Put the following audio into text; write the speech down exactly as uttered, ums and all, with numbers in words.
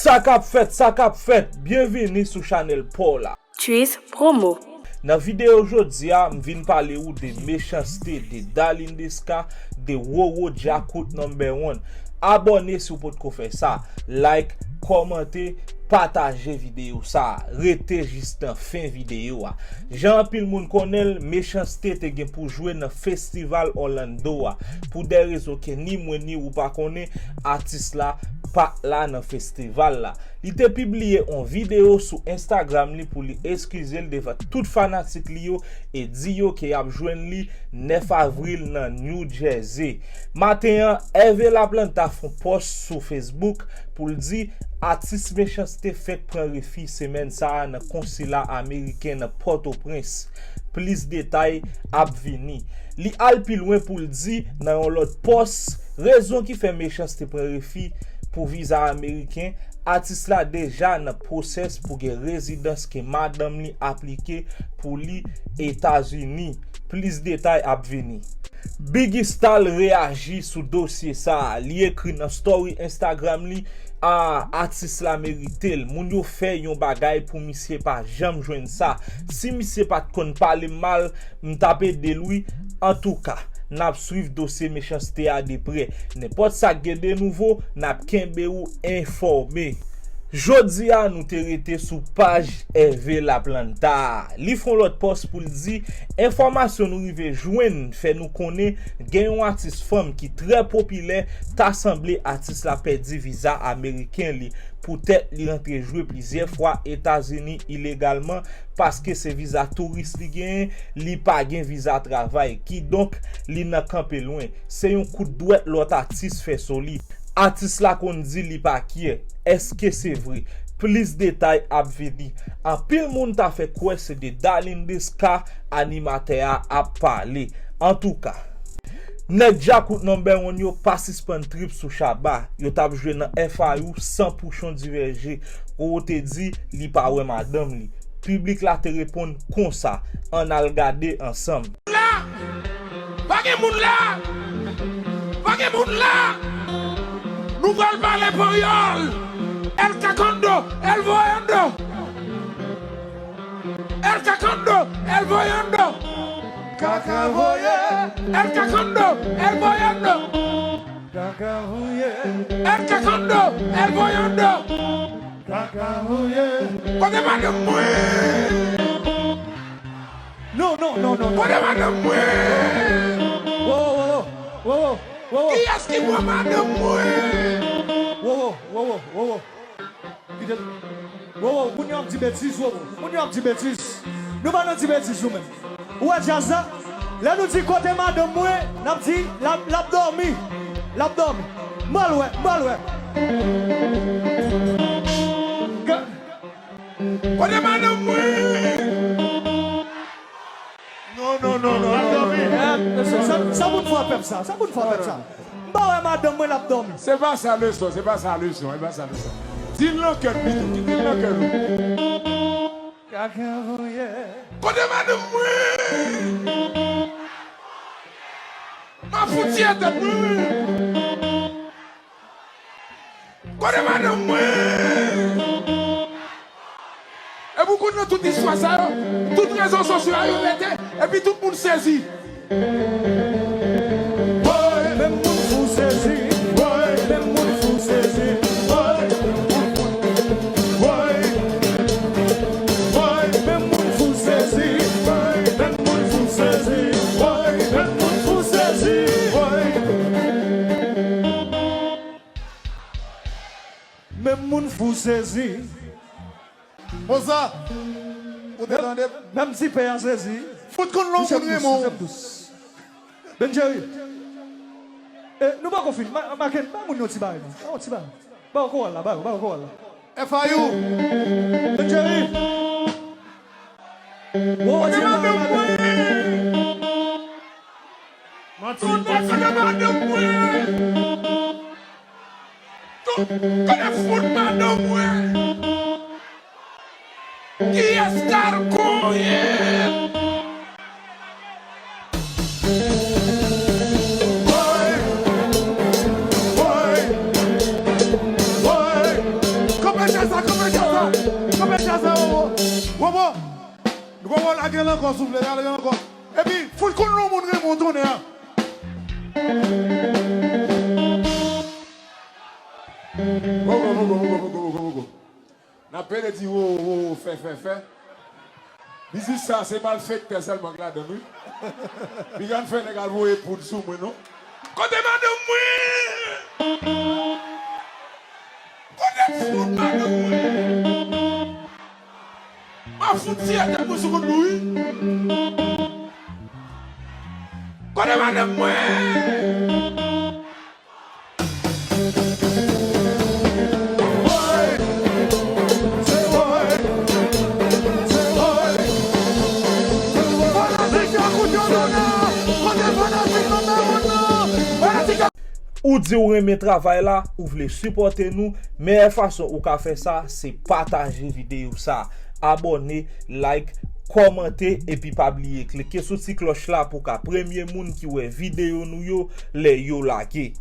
Sa k ap fèt, sa k ap fèt, byenvini sou chanèl pa w la. Trees Promo. Nan videyo jodi a, m vin pale ou de Mechanste, de Darline Desca, de Roro Djakout number one. Abòne si w potko fè sa. Like, kòmante, pataje videyo sa a. Rete jis nan fen videyo a. Jan anpil moun konnen l, Mechanste te gen pou jwe nan festival Orlando a. Pou de rezon ke ni mwen ni ou pa konnen, atis la pa t la nan festival la. Li te pibliye on videyo sou Instagram li pou li eskize l devan tout fanatik li yo e di yo ke y ap jwenn li nèf avril nan New Jersey. Maten an, Hervé Laplanta fè on pòs sou Facebook pou l di atis Mechanste fèk pran refi semèn sa a nan konsila ameriken nan Pòtoprens. Plis detay ap vini. Li al pi lwen pou l di nan yon lòt pòs, rezon ki fè Mechanste pran refi pou viza ameriken, atis la deja nan pwosès pou gen rezidans ke madanm li aplike pou li Etazini. Plis detay ap vini. Biggy Stalls reyaji sou dosye sa a. Li ekri nan story Instagram li, a, atis la merite l. Moun yo fè yon bagay pou misye pa janm jwenn sa. Si misye pa t konn pale m mal, m t ap ede l wi. Antouka, n ap swiv dosye Mechanste a de prè. Nenpòt sa k gen de nouvo, n ap kenbe ou enfòme. Jodi a, nou te rete sou paj Hervé Laplanta a. Li fè yon lòt pòs pou l di, enfòmasyon nou rive jwenn fè nou konnen gen yon atis fanm ki trè popilè, ta sanble atis la pèdi viza ameriken li. Poutèt li rantre jwe plizyè fwa Etazini ilegalman, paske se viza touris li genyen, li pa gen viza travay. Kidonk, li nan kanpe lwen. Se yon kout dwèt lòt atis fè sou li. Atis la konn di li pa kyè. Èske se vre? Plis detay ap vini. Anpil moun ta fè kwè se de Darline Desca animatè a ap pale. Antouka, nèg Djakout number one yo pa sispann trip sou Shabba. Yo t ap jwe nan F I U san Pouchon Divèje. Roro te di li pa wè madanm li. Piblik la te reponn konsa, ann al gade ansanm. La! Pa gen moun la! Pa gen moun la! Nou pral pale panyòl! El cagando, el voyando! El cagando, el voyando! Kaka voye! El cagando, el voyando! Kaka voye! El cagando, el voyando! Kaka voye! Kote madanm mwen? Non, non, non, non, non. Kote madanm mwen? Wo, wo, wo, wo, wo, wo, wo, wo. Kiyès ki pran madanm mwen? Wo, wo, wo, wo, wo, wo. Kite l. Wo, wo, moun yo ap di betiz, wo, wo. Moun yo ap di betiz. Nou pa nan di betiz nou menm. Ou wè djaz la? Lè nou di kote madanm mwen, n ap di l ap, l ap dòmi. L ap dòmi. M pral wè, m pral wè. Kote madanm mwen? Non, non, non, non, non, non. Eh, sa, sa, sa moun fè pèp sa? Sa moun fè pèp sa? M pa wè madanm mwen l ap dòmi. Se pa sa leson, se pa sa leson, se pa sa leson. Di l nan kè n pito, kite l nan kè nou. Kaka voye. Kote madanm mwen? M ap fout tiye tèt mwen. Kote madanm mwen? Epi w konn nan tout istwa sa yo, tout rezo sosyo a yo pete, epi tout moun sezi. Woy, menm moun fou sezi. Woy, menm moun fou sezi. Woy, woy, woy, menm moun fou sezi. Woy, menm moun fou sezi. Woy, menm moun fou sezi. Woy. Menm moun fou sezi. Mozart, ou te tande? Menm ti pè a sezi. Fout konn lè yon moun renmen w. Benjerry. E, nou poko fin. Ma-, Maken, ba moun yon ti bagay, non. Ba yon ti bagay. Ba yon koral la, ba yo, ba yon koral la. F I U. Benjerry. Wo, wo, ti bagay. Manti. Kote madanm mwen? Kote fout madanm mwen? Kiyès k al konyen? Woy! Woy! Woy! Kòm Bobo, lage l ankò, souple, lage l ankò. Epi, fout konn non moun Raymond Tonnerre a. Bobo, bobo, bobo, bobo, bobo, bobo. N ap pede di wo, wo, wo, fè, fè, fè. Mizik sa, se malfektè sèlman k ladan l, wi. Piga n fè nèg al voye poud sou mwen, non. Kote madanm mwen? Kote fout madanm mwen? M ap fout tiye tèt mwen sou kont nou, wi. Kote madanm mwen? Ou di w renmen travay la, ou vle sipòte nou, meyè fason ou ka fè sa, se pataje videyo sa, abòne, like, kòmante, epi pa bliye klike sou ti klòch la pou w ka premye moun ki wè videyo nou yo lè yo lage.